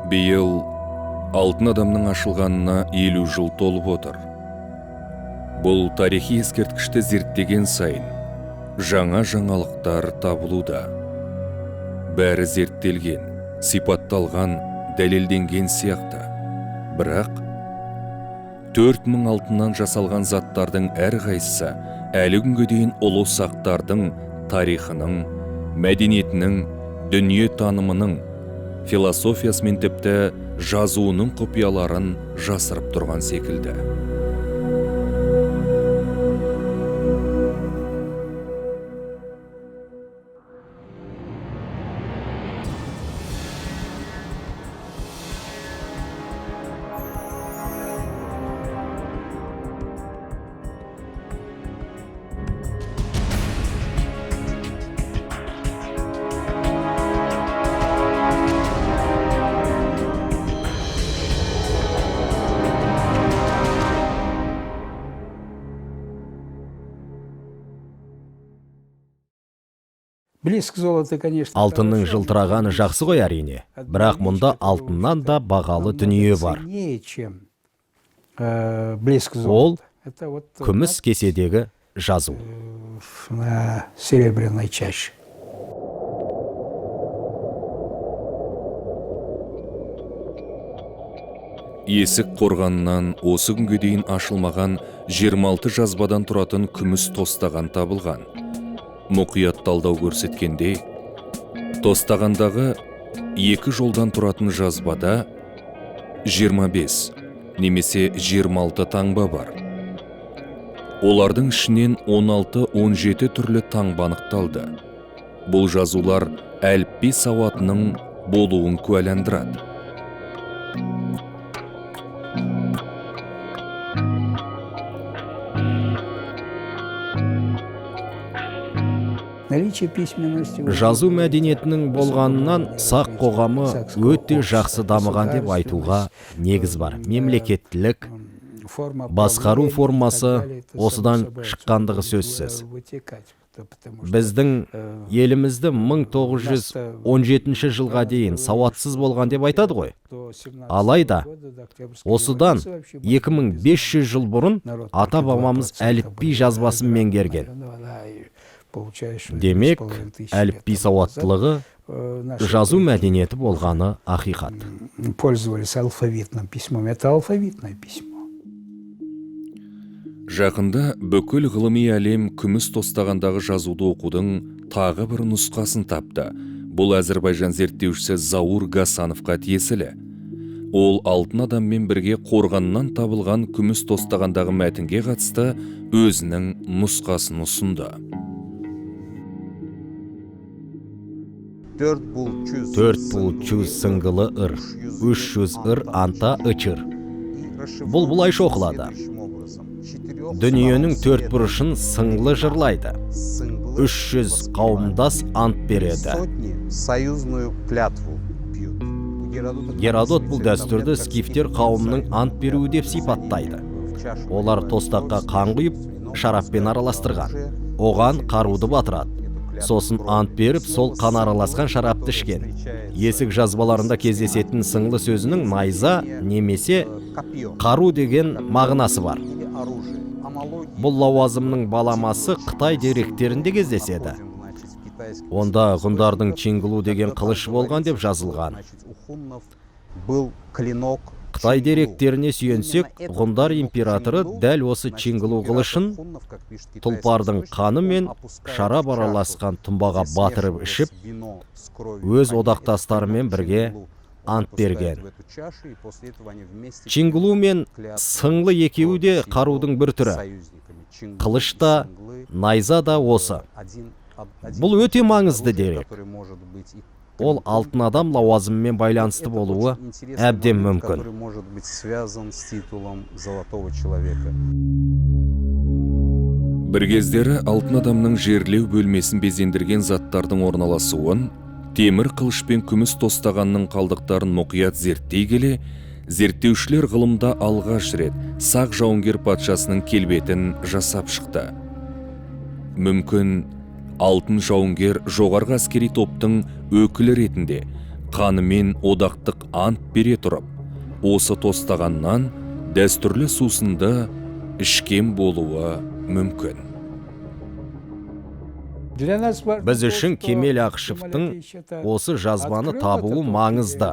Биыл Алтын адамның ашылғанына 50 жыл толып отыр. Бұл тарихи ескерткішті зерттеген сайын жаңа жаңалықтар табылуда. Бәрі зерттелген, сипатталған, дәлелденген сияқты. Бірақ 4000 алтыннан жасалған заттардың әрқайсысы әлі күнге дейін ұлы сақтардың тарихының, мәдениетінің, дүние танымының, философиясы мен тіпті жазуының құпияларын жасырып тұрған секілді. Блеск золота, конечно. Алтынның жылтырағаны жақсы ғой, әрине, бірақ мұнда алтыннан да бағалы дүние бар. Чем блеск золота. Ол Это вот күміс кеседегі жазу. на серебряной чаше. Есік қорғанынан осы күнге дейін ашылмаған 26 жазбадан тұратын күміс тостаған табылған. Мұқият талдау көрсеткендей, тостағандағы екі жолдан тұратын жазбада 25 немесе 26 таңба бар. Олардың ішінен 16-17 түрлі таңба анықталды. Бұл жазулар әліпби сауатының болуын куәландырады. Наличие письменности. Жазу мәдениетінің болғанынан сақ қоғамы өте жақсы дамыған деп айтуға негіз бар. Мемлекеттілік басқару формасы осыдан шыққандығы сөзсіз. Біздің елімізді 1917 жылға дейін сауатсыз болған деп айтады ғой. Алайда осыдан 2500 жыл бұрын ата-бабамыз әліпби жазбасын меңгерген. Демек, әліпби сауаттылығы, жазу мәдениеті болғаны ақиқат. Пользовались алфавитным письмом. Это алфавитное письмо. Жақында бүкіл ғылыми әлем күміс тостағандағы жазуды оқудың тағы бір нұсқасын тапты. Бұл Әзірбайжан зерттеушісі Заур Гасановқа тиесілі. Ол алтын адаммен бірге қорғаннан табылған күміс тостағандағы мәтінге қатысты өзінің нұсқасын ұсынды. Төрт бұл чүз сыңғылы ыр, 300 ыр анта ычыр. Бұл былайша оқылады. Дүниенің төрт бұрышын сыңлы жырлайды. 300 қауымдас ант береді. Союзную клятву пьют. Геродот бұл дәстүрді скифтер қауымының ант беруі деп сипаттайды. Олар тостаққа қан құйып, шараппен араластырған. Оған қаруды батырады. Сосын ант беріп, сол қан араласқан шарапты ішкен. Есік жазбаларында кездесетін сыңлы сөзінің найза немесе қару деген мағынасы бар. Бұл лауазымның баламасы Қытай деректерінде кездеседі. Онда ғұндардың Чинглу деген қылышы болған деп жазылған. Был клинок. Қытай деректеріне сүйенсек, ғұндар императоры дәл осы Чинглу қылышын тұлпардың қаны мен шарап араласқан тұнбаға батырып ішіп, өз одақтастарымен бірге ант берген. Чинглу мен сыңлы екеуі де қарудың бір түрі. Қылыш та, найза да осы. Бұл өте маңызды дерек. Ол алтын адам лауазымымен байланысты болуы әбден мүмкін. Который может быть связан с титулом золотого человека. Бір кездері алтын адамның жерлеу бөлмесін безендірген заттардың орналасуын, темір қылыш пен күміс тостағанның қалдықтарын мұқият зерттей келе, зерттеушілер ғылымда алғаш рет сақ жауынгер патшасының келбетін жасап шықты. Мүмкін, алтын жауынгер жоғарғы әскери топтың өкілі ретінде қанымен одақтық ант бере тұрып, осы тостағаннан дәстүрлі сусынды ішкен болуы мүмкін. Біз үшін Кемел Ақышевтың осы жазбаны табуы маңызды.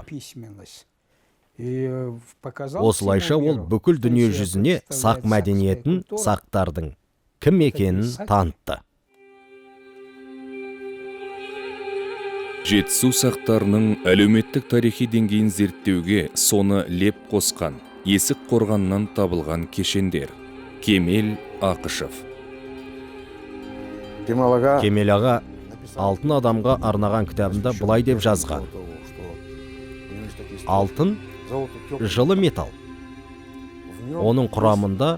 Осылайша ол бүкіл дүние жүзіне сақ мәдениетін, сақтардың кім екенін танытты. Жетісу сақтарының әлеуметтік тарихи деңгейін зерттеуге соны леп қосқан Есік қорғанынан табылған кешендер. Кемел Ақышев. Кемел аға Алтын адамға арнаған кітабында былай деп жазған: Алтын жылы металл. Оның құрамында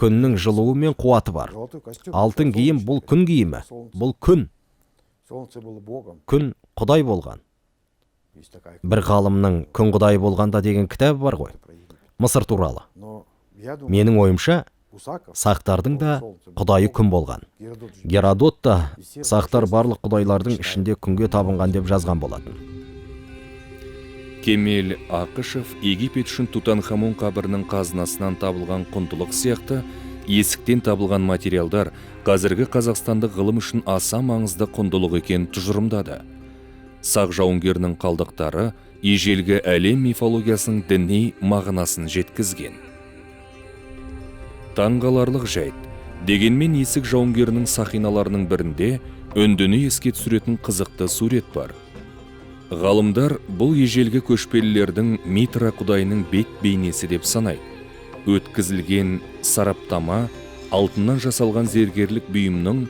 күннің жылуы мен қуаты бар. Алтын киім бұл күн киімі, бұл күн. Күн құдай болған. Бір ғалымның күн құдайы болғанда деген кітабы бар ғой, Мысыр туралы. Менің ойымша, сақтардың да құдайы күн болған. Геродот та сақтар барлық құдайлардың ішінде күнге табынған деп жазған болатын. Кемел Ақышев Египет үшін Тутанхамон қабірінің қазынасынан табылған құндылық сияқты есіктен табылған материалдар қазіргі қазақстандық ғылым үшін аса маңызды құндылық екенін тұжырымдады. Сақ жауынгерінің қалдықтары ежелгі әлем мифологиясының діни мағынасын жеткізген. Таңғаларлық жайт, дегенмен есік жауынгерінің сақиналарының бірінде үндіні еске түсіретін қызықты сурет бар. Ғалымдар бұл ежелгі көшпелілердің Митра құдайының бет бейнесі деп санайды. Өткізілген сараптама алтыннан жасалған зергерлік бұйымның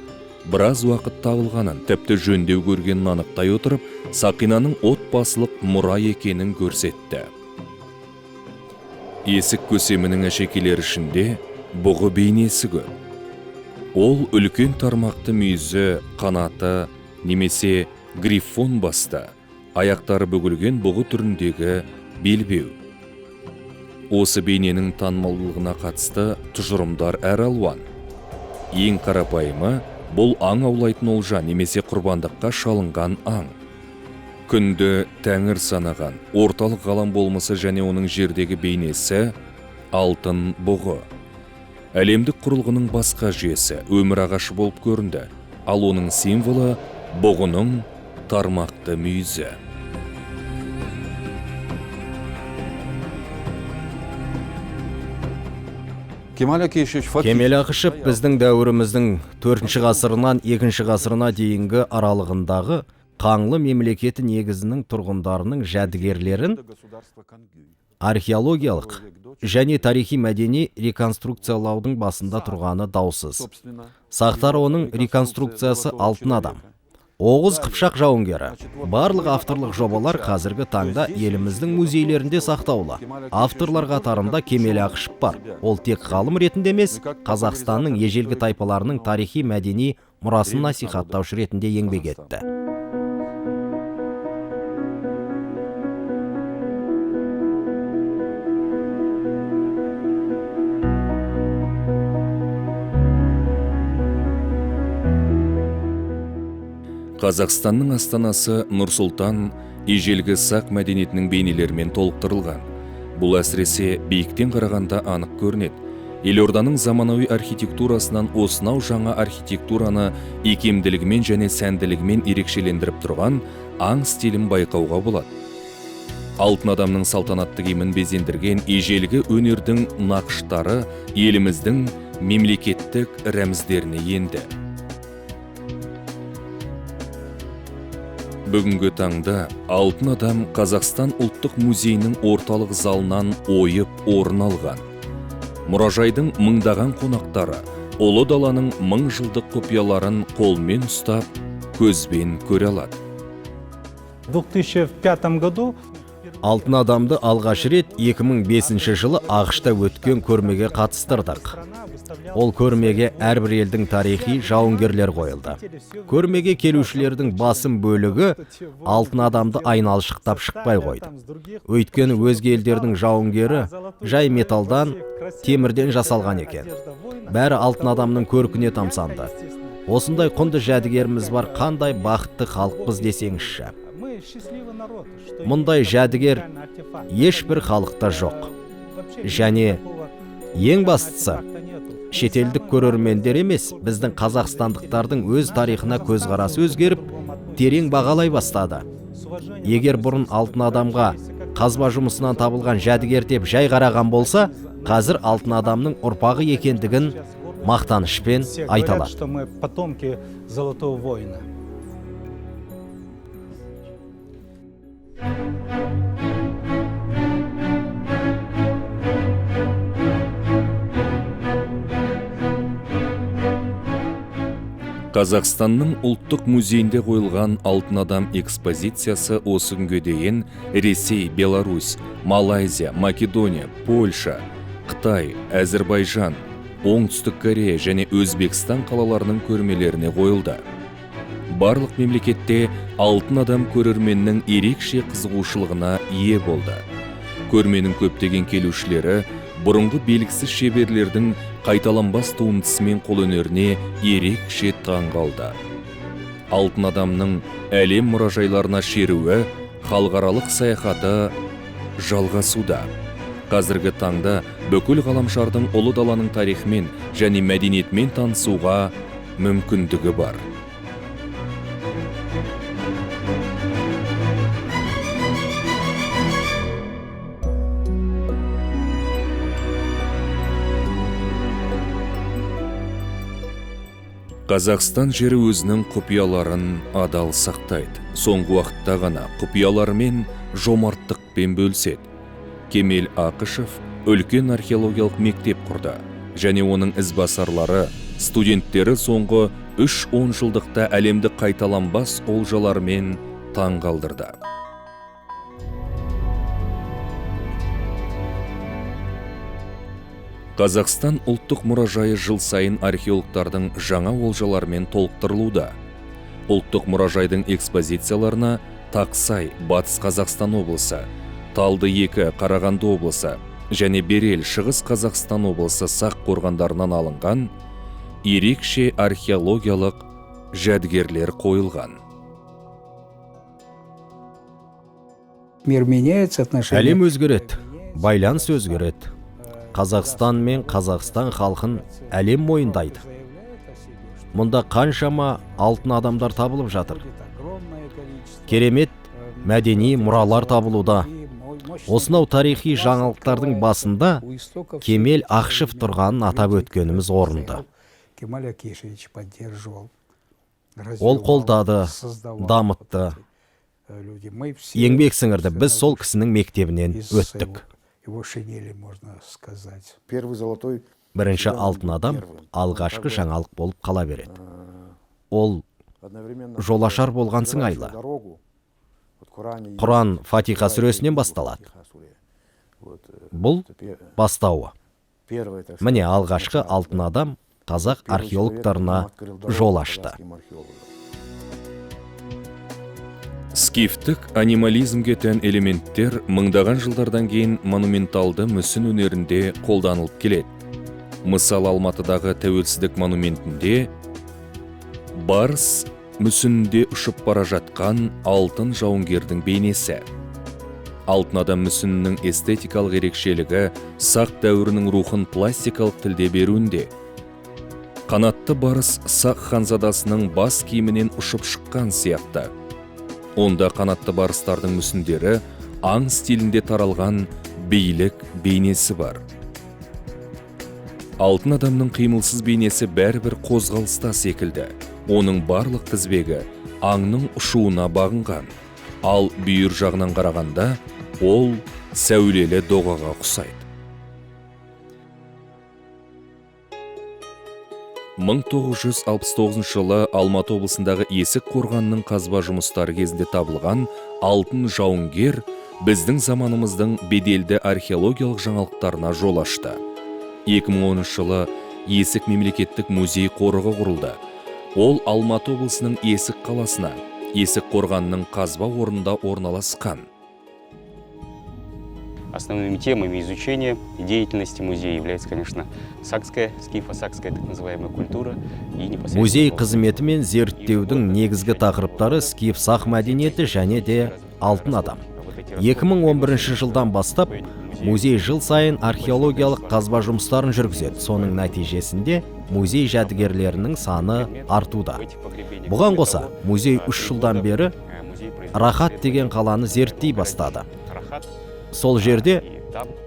біраз уақыт табылғанын, тіпті жөндеу көргенін анықтай отырып, сақинаның отбасылық мұра екенін көрсетті. Есік көсемінің әшекейлері ішінде бұғы бейнесі көп. Ол үлкен тармақты мүйізі, қанаты немесе грифон басты, аяқтары бүгілген бұғы түріндегі белбеу. Осы бейненің танымалдылығына қатысты тұжырымдар әр алуан. Ең қарапайымы бұл аң аулайтын олжа немесе құрбандыққа шалынған аң. Күнді тәңір санаған орталық ғалам болмысы және оның жердегі бейнесі алтын бұғы. Әлемдік құрылғының басқа жүйесі өмір ағашы болып көрінді, ал оның символы бұғының тармақты мүйізі. Кемел Ақышев біздің дәуіріміздің 4-ші ғасырынан 2-ші ғасырына дейінгі аралығындағы Қаңлы мемлекеті негізінің тұрғындарының жәдігерлерін археологиялық және тарихи мәдени реконструкциялаудың басында тұрғаны даусыз. Сақтар оның реконструкциясы алтын адам. Оғыз Қыпшақ жауынгері. Барлық авторлық жобалар қазіргі таңда еліміздің музейлерінде сақтаулы. Авторлар қатарында Кемел Ақышев бар. Ол тек ғалым ретінде емес, Қазақстанның ежелгі тайпаларының тарихи мәдени мұрасын насихаттаушы ретінде еңбек етті. Қазақстанның астанасы Нұр-Сұлтан ежелгі сақ мәдениетінің бейнелерімен толықтырылған. Бұл әсіресе биіктен қарағанда анық көрінеді. Елорданың заманауи архитектурасынан осынау жаңа архитектураны икемділігімен және сәнділігімен ерекшелендіріп тұрған аң стилін байқауға болады. Алтын адамның салтанатты киімін безендірген ежелгі өнердің нақыштары еліміздің мемлекеттік рәміздеріне енді. Бүгінгі таңда Алтын адам Қазақстан ұлттық музейінің орталық залынан ойып орын алған. Мұражайдың мыңдаған қонақтары ұлы даланың мың жылдық құпияларын қолмен ұстап, көзбен көре алады. 2005 году Алтын адамды алғаш рет 2005 жылы АҚШ-та өткен көрмеге қатыстырдық. Ол көрмеге әрбір елдің тарихи жауынгерлер қойылды. Көрмеге келушілердің басым бөлігі алтын адамды айналшықтап шықпай қойды. Өйткені өзге елдердің жауынгері жай металдан, темірден жасалған екен. Бәрі алтын адамның көркіне тамсанды. Осындай құнды жәдігеріміз бар, қандай бақытты халықпыз десеңізші. Мұндай жәдігер ешбір халықта жоқ. Және ең бастысы, шетелдік көрермендер емес, біздің қазақстандықтардың өз тарихына көзқарасы өзгеріп, терең бағалай бастады. Егер бұрын алтын адамға қазба жұмысынан табылған жәдігер деп жай қараған болса, қазір алтын адамның ұрпағы екендігін мақтанышпен айта алады. Что мы потомки золотого воина. Қазақстанның ұлттық музейінде қойылған Алтын адам экспозициясы осы күнге дейін Ресей, Беларусь, Малайзия, Македония, Польша, Қытай, Әзірбайжан, Оңтүстік Корея және Өзбекстан қалаларының көрмелеріне қойылды. Барлық мемлекетте Алтын адам көрерменнің ерекше қызығушылығына ие болды. Көрменің көптеген келушілері бұрынғы белгісіз шеберлердің қайталанбас туындысымен қолөнеріне ерекше таң қалды. Алтын адамның әлем мұражайларына шеруі, халықаралық саяхаты жалғасуда. Қазіргі таңда бүкіл ғаламшардың ұлы даланың тарихымен және мәдениетімен танысуға мүмкіндігі бар. Қазақстан жері өзінің құпияларын адал сақтайды. Соңғы уақытта ғана құпияларымен жомарттықпен бөліседі. Кемел Ақышев үлкен археологиялық мектеп құрды және оның ізбасарлары, студенттері соңғы 3-10 жылдықта әлемді қайталанбас олжаларымен таң қалдырды. Қазақстан ұлттық мұражайы жыл сайын археологтардың жаңа олжаларымен толықтырылуда. Ұлттық мұражайдың экспозицияларына Тақсай, Батыс Қазақстан облысы, Талды 2, Қарағанды облысы және Берел, Шығыс Қазақстан облысы сақ қорғандарынан алынған ерекше археологиялық жәдігерлер қойылған. Мир меняется, отношения. Әлем өзгереді, байланыс өзгереді. Қазақстан мен Қазақстан халқын әлем мойындайды. Мұнда қаншама алтын адамдар табылып жатыр. Керемет мәдени мұралар табылуда. Осынау тарихи жаңалықтардың басында Кемел Ақышев тұрғанын атап өткеніміз орынды. Ол қолдады, дамытты, еңбек сіңірді. Біз сол кісінің мектебінен өттік. Его шинели, можно сказать. Бірінші алтын адам алғашқы жаңалық болып қала береді. Ол жолашар болған сыңайлы. Құран Фатиха сүресінен басталады. Бұл бастауы. Міне алғашқы алтын адам қазақ археологтарына жол ашты. Скифтік анимализмге тән элементтер мыңдаған жылдардан кейін монументалды мүсін өнерінде қолданылып келеді. Мысалы, Алматыдағы Тәуелсіздік монументінде барыс мүсінінде ұшып бара жатқан алтын жауынгердің бейнесі. Алтын адам мүсінінің эстетикалық ерекшелігі сақ дәуірінің рухын пластикалық тілде беруінде. Қанатты барыс сақ ханзадасының бас киімінен ұшып шыққан сияқты. Онда қанатты барыстардың мүсіндері аң стилінде таралған билік бейнесі бар. Алтын адамның қимылсыз бейнесі бәрібір қозғалыста секілді. Оның барлық тізбегі аңның ұшуына бағынған. Ал бүйір жағынан қарағанда, ол сәулелі доғаға ұқсайды. 1969 жылы Алматы облысындағы Есік қорғанының қазба жұмыстары кезінде табылған алтын жауынгер біздің заманымыздың беделді археологиялық жаңалықтарына жол ашты. 2010 жылы Есік мемлекеттік музей қорығы құрылды. Ол Алматы облысының Есік қаласына, Есік қорғанының қазба орнында орналасқан. Основными темами изучения и деятельности музея является, конечно, сакская, скифо-сакская так называемая культура и непосредственно. Музей қызметі мен зерттеудің негізгі тақырыптары скиф сақ мәдениеті және де алтын адам. 2011 жылдан бастап музей жыл сайын археологиялық қазба жұмыстарын жүргізеді. Соның нәтижесінде музей жәдігерлерінің саны артуда. Бұған қоса, музей 3 жылдан бері Рахат деген қаланы зерттей бастады. Сол жерде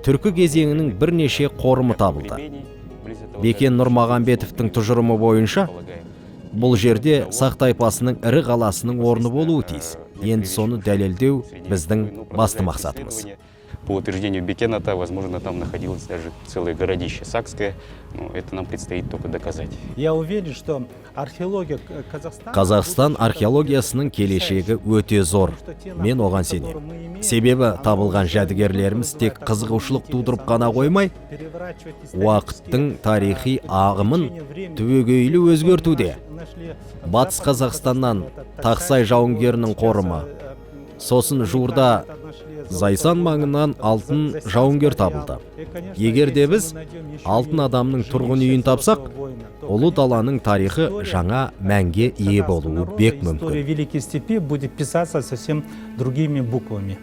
түркі кезеңінің бірнеше қорымы табылды. Бекен Нұрмағамбетовтің тұжырымы бойынша, бұл жерде сақ тайпасының ірі қаласының орны болуы тиіс. Енді соны дәлелдеу біздің басты мақсатымыз. По утверждению Бекена, возможно, там находилось даже целое городище сакское, но это нам предстоит только доказать. Я уверен, что археология Казахстана. Қазақстан археологиясының келешегі өте зор. Мен оған сенемін. Себебі табылған жәдігерлеріміз тек қызығушылық тудырып қана қоймай, уақыттың тарихи ағымын түбегейлі өзгертуде. Батыс Қазақстаннан Тақсай жауынгерінің қорымы, сосын жуырда Зайсан маңынан алтын жауынгер табылды. Егер де біз алтын адамның тұрғын үйін тапсақ, ұлы даланың тарихы жаңа мәнге ие болуы бек мүмкін. История Великой Степи будет писаться совсем другими буквами.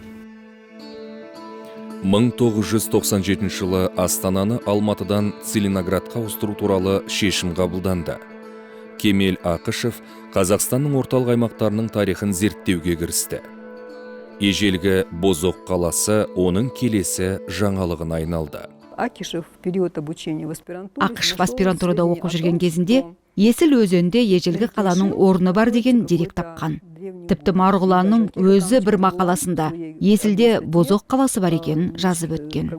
1997 жылы Астананы Алматыдан Целиноградқа ауыстыру туралы шешім қабылданды. Кемел Ақышев Қазақстанның орталық аймақтарының тарихын зерттеуге кірісті. Ежелгі Бозоқ қаласы оның келесі жаңалығына айналды. Акишев в период обучения в аспирантуре. Ақышев аспирантурада оқып жүрген кезінде Есіл өзенінде ежелгі қаланың орны бар деген дерек тапқан. Тіпті Марғұланның өзі бір мақаласында Есілде Бозоқ қаласы бар екенін жазып өткен.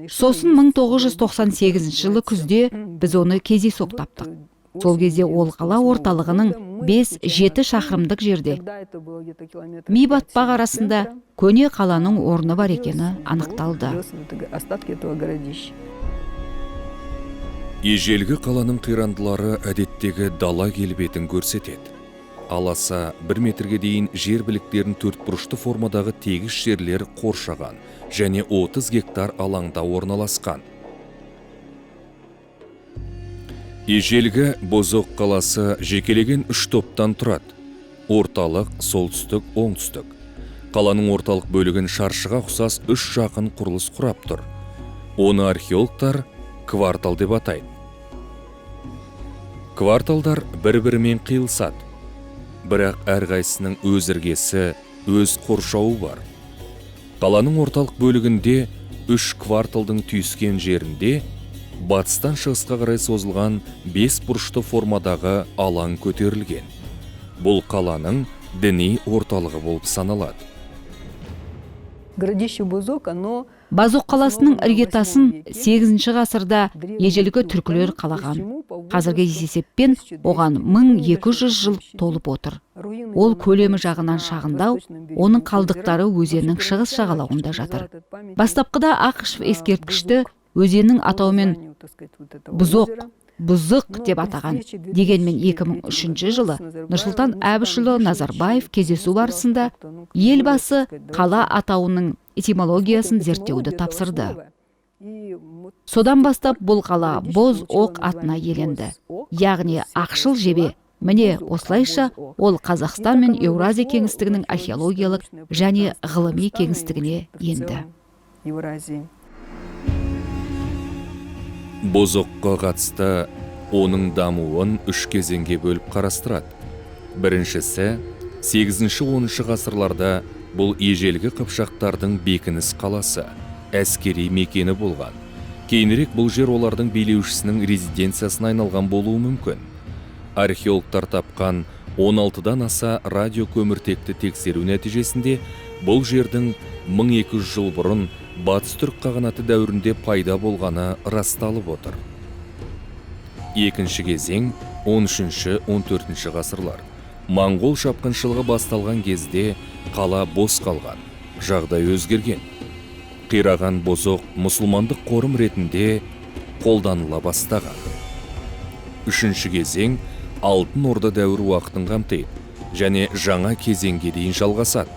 Сосын 1998 жылы күзде біз оны кездейсоқ таптық. Сол кезде ол қала орталығының 5-7 шақырымдық жерде ми батпақ арасында көне қаланың орны бар екені анықталды. Остатки этого городища. Ежелгі қаланың қирандылары әдеттегі дала келбетін көрсетеді. Аласа 1 метрге дейін жер біліктерін төртбұрышты формадағы тегіс жерлер қоршаған және 30 гектар алаңда орналасқан. Ежелгі Бозоқ қаласы жекелеген үш топтан тұрады. Орталық, солтүстік, оңтүстік. Қаланың орталық бөлігін шаршыға ұқсас үш жақын құрылыс құрап тұр. Оны археологтар квартал деп атайды. Кварталдар бір-бірімен қиылысады. Бірақ әрқайсысының өз іргесі, өз қоршауы бар. Қаланың орталық бөлігінде үш кварталдың түйіскен жерінде батыстан шығысқа қарай созылған бес бұрышты формадағы алаң көтерілген. Бұл қаланың діни орталығы болып саналады. Городище Бозок, оно Базоқ қаласының іргетасын 8 ғасырда ежелгі түркілер қалаған. Қазіргі есеппен оған 1200 жыл толып отыр. Ол көлемі жағынан шағындау, оның қалдықтары өзеннің шығыс жағалауында жатыр. Бастапқыда Ақышев ескерткішті өзеннің атауымен Бұзоқ, Бұзық деп атаған. Дегенмен 2003 жылы Нұрсұлтан Әбішұлы Назарбаев кездесу барысында елбасы қала атауының этимологиясын зерттеуді тапсырды. Содан бастап бұл қала Боз Оқ атына иеленді, яғни ақшыл жебе. Міне осылайша ол Қазақстан мен Еуразия кеңістігінің археологиялық және ғылыми кеңістігіне енді. Евразии. Бозоққа қатысты оның дамуын үш кезеңге бөліп қарастырады. Біріншісі, 8-10 ғасырларда бұл ежелгі қыпшақтардың бекініс қаласы, әскери мекені болған. Кейінірек бұл жер олардың билеушісінің резиденциясына айналған болуы мүмкін. Археологтар тапқан 16-дан аса радиокөміртекті тексеру нәтижесінде бұл жердің 1200 жыл бұрын Батыс түрік қағанаты дәуірінде пайда болғаны расталып отыр. Екінші кезең 13-14 ғасырлар. Моңғол шапқыншылығы басталған кезде қала бос қалған, жағдай өзгерген. Қираған Бозоқ мұсылмандық қорым ретінде қолданыла бастаған. Үшінші кезең Алтын Орда дәуірі уақытын қамтиды және жаңа кезеңге дейін жалғасады.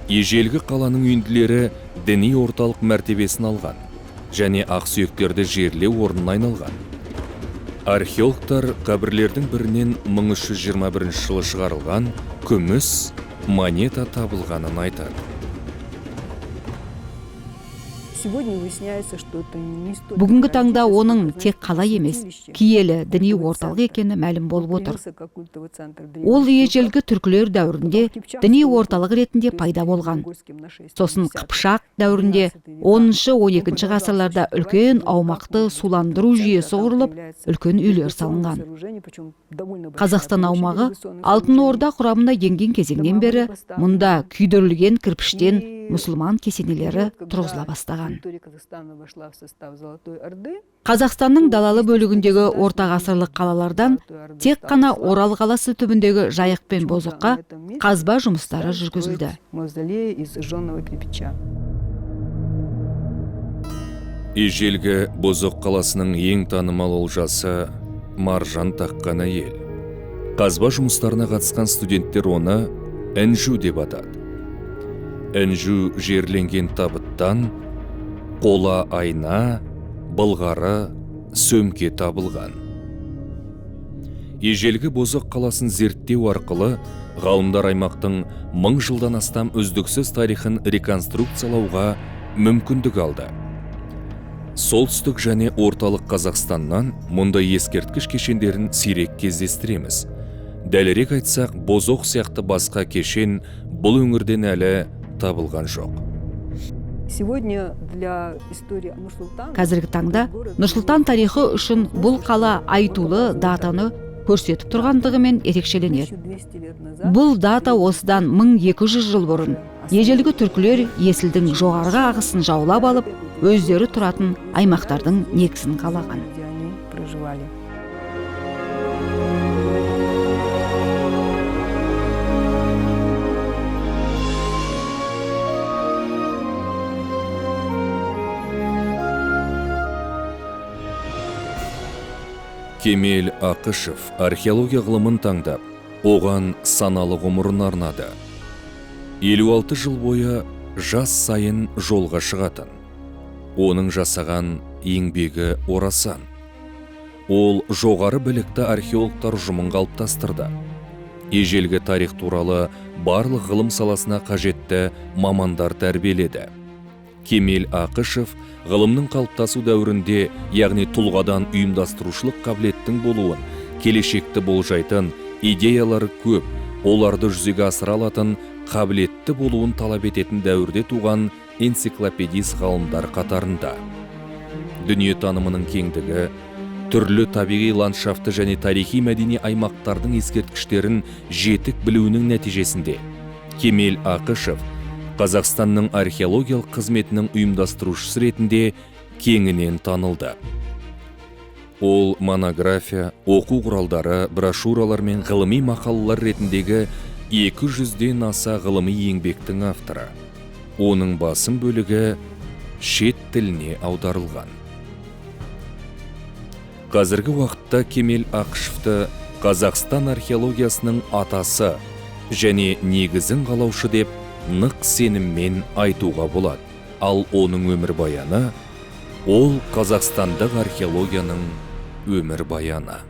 Ежелгі қаланың үйінділері діни орталық мәртебесін алған және ақсүйектерді жерлеу орнына айналған. Археологтар қабірлердің бірінен 1321 жылы шығарылған күміс монета табылғанын айтады. Бүгінгі таңда оның тек қала емес, киелі діни орталық екені мәлім болып отыр. Ол ежелгі түркілер дәуірінде діни орталық ретінде пайда болған. Сосын Қыпшақ дәуірінде 10-12 ғасырларда үлкен аумақты суландыру жүйесі құрылып, үлкен үйлер салынған. Қазақстан аумағы Алтын Орда құрамына енген кезеңнен бері мұнда күйдірілген кірпіштен мұсылман кесенелері тұрғызыла бастаған. Қазақстанның далалы бөлігіндегі ортағасырлық қалалардан тек қана Орал қаласы түбіндегі Жайық пен Бозоққа қазба жұмыстары жүргізілді. Ежелгі Бозоқ қаласының ең танымал олжасы маржан таққан әйел. Қазба жұмыстарына қатысқан студенттер оны Інжу деп атады. Інжу жерленген табыттан қола айна, былғары, сөмке табылған. Ежелгі Бозоқ қаласын зерттеу арқылы ғалымдар аймақтың 1000 жылдан астам үздіксіз тарихын реконструкциялауға мүмкіндік алды. Солтүстік және орталық Қазақстаннан мұндай ескерткіш кешендерін сирек кездестіреміз. Дәлірек айтсақ, Бозоқ сияқты басқа кешен бұл өңірден әлі табылған жоқ. Қазіргі таңда Нұр-Сұлтан тарихы үшін бұл қала айтулы датаны көрсетіп тұрғандығымен ерекшеленеді. Бұл дата осыдан 1200 жыл бұрын ежелгі түркілер Есілдің жоғарғы ағысын жаулап алып, өздері тұратын аймақтардың негізін қалаған. Кемел Ақышев археология ғылымын таңдап, оған саналы ғұмырын арнады. 56 жыл бойы жас сайын жолға шығатын. Оның жасаған еңбегі орасан. Ол жоғары білікті археологтар ұжымын қалыптастырды. Ежелгі тарих туралы барлық ғылым саласына қажетті мамандар тәрбиеледі. Кемел Ақышев ғылымның қалыптасу дәуірінде, яғни тұлғадан ұйымдастырушылық қабілеттің болуын, келешекті болжайтын, идеялары көп, оларды жүзеге асыра алатын қабілетті болуын талап ететін дәуірде туған энциклопедист ғалымдар қатарында. Дүние танымының кеңдігі, түрлі табиғи ландшафты және тарихи мәдени аймақтардың ескерткіштерін жетік білуінің нәтижесінде Кемел Ақышев Қазақстанның археологиялық қызметінің ұйымдастырушысы ретінде кеңінен танылды. Ол монография, оқу құралдары, брошюралар мен ғылыми мақалалар ретіндегі 200-ден аса ғылыми еңбектің авторы. Оның басым бөлігі шет тіліне аударылған. Қазіргі уақытта Кемел Ақышевті Қазақстан археологиясының атасы және негізін қалаушы деп нық сеніммен айтуға болады. Ал оның өмірбаяны, ол қазақстандық археологияның өмірбаяны.